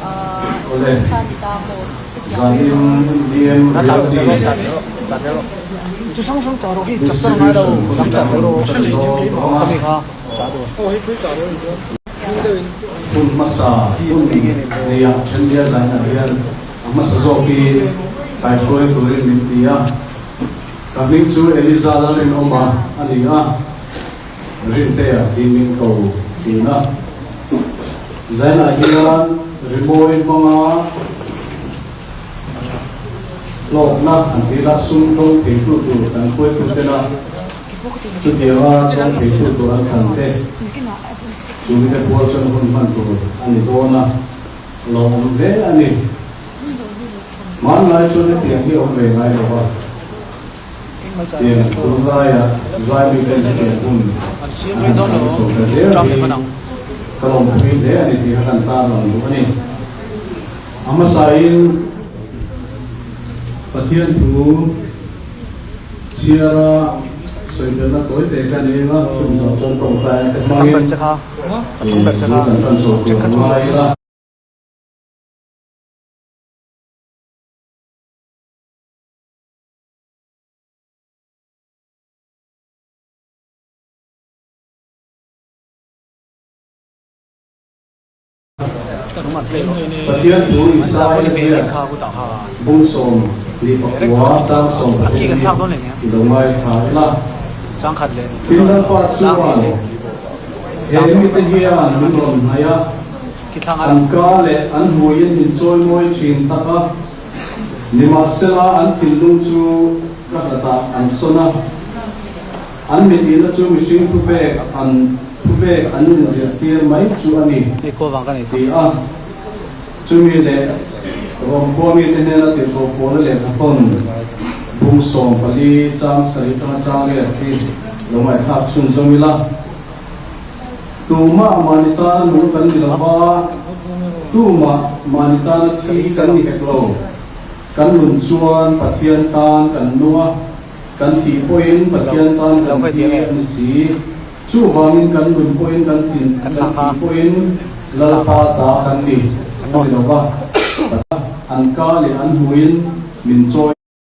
Awle, zanin DM Realty Distribution Kohhran kan dawn tawh ang a. Hun hmasa hun neia Thendia zainah hian a hmasa zawk hi kaihruai turin min ti a. Ka hming chu Eliza Lalrinawma a ni a, Rintea tih min ko thin a. Zainah hian rimawi hmanga hlawkna an tih lah sum dawng theitu tur kan hruaituten a. Chutianga tawng theitu tur an thlan te, chu mite pual chuan hun hman tur a ni dawn a, lawmawm hle a ni. Hmanlai chuan hetiang hi a awm ve ngai lo va, tiang tunlaia zai miten hetiang hun an han chang chho ta zel hi ka lawmpui hle a ni tih kha kan tarlang duh a ni. A hmasain Pathian thu chhiara sawibelhna tawi te ka nei anga, chumi zawh chuan tawngtaina te hmangin bul kan tan chho tur a ngai ila. Pathian thu Isaia ziak bung 24 chang 13 hi i lo ngaithla ila. Tin Lalpa chuan he mite hian min rawn hnaih a, an ka leh an hmuiin min chawimawi thin tak a, nimahsela an thinlung chu ka hlatah an sawn a. An mitihna chu mihring thupek an thupek an inzirtir mai chu a ni, ti a. Chumi leh Rom khua mite hnena tirhkoh Paula lehkhathawn bung 14 chang sarih tanga chang riat hi lo ngaihthlak chhunzawm ila. Tumah mahni tana nung kan ni lova, tumah mahni tana thi kan ni hek lo. Kan nun chuan Pathian tan kan nung a. Kan thih pawhin Pathian tan kan thi a ni si. Chuvangin kan nun pawhin kan thin kan thih pawhin Lalpa ta kan ni a ni lo va. An ka leh an hmuin min chawi.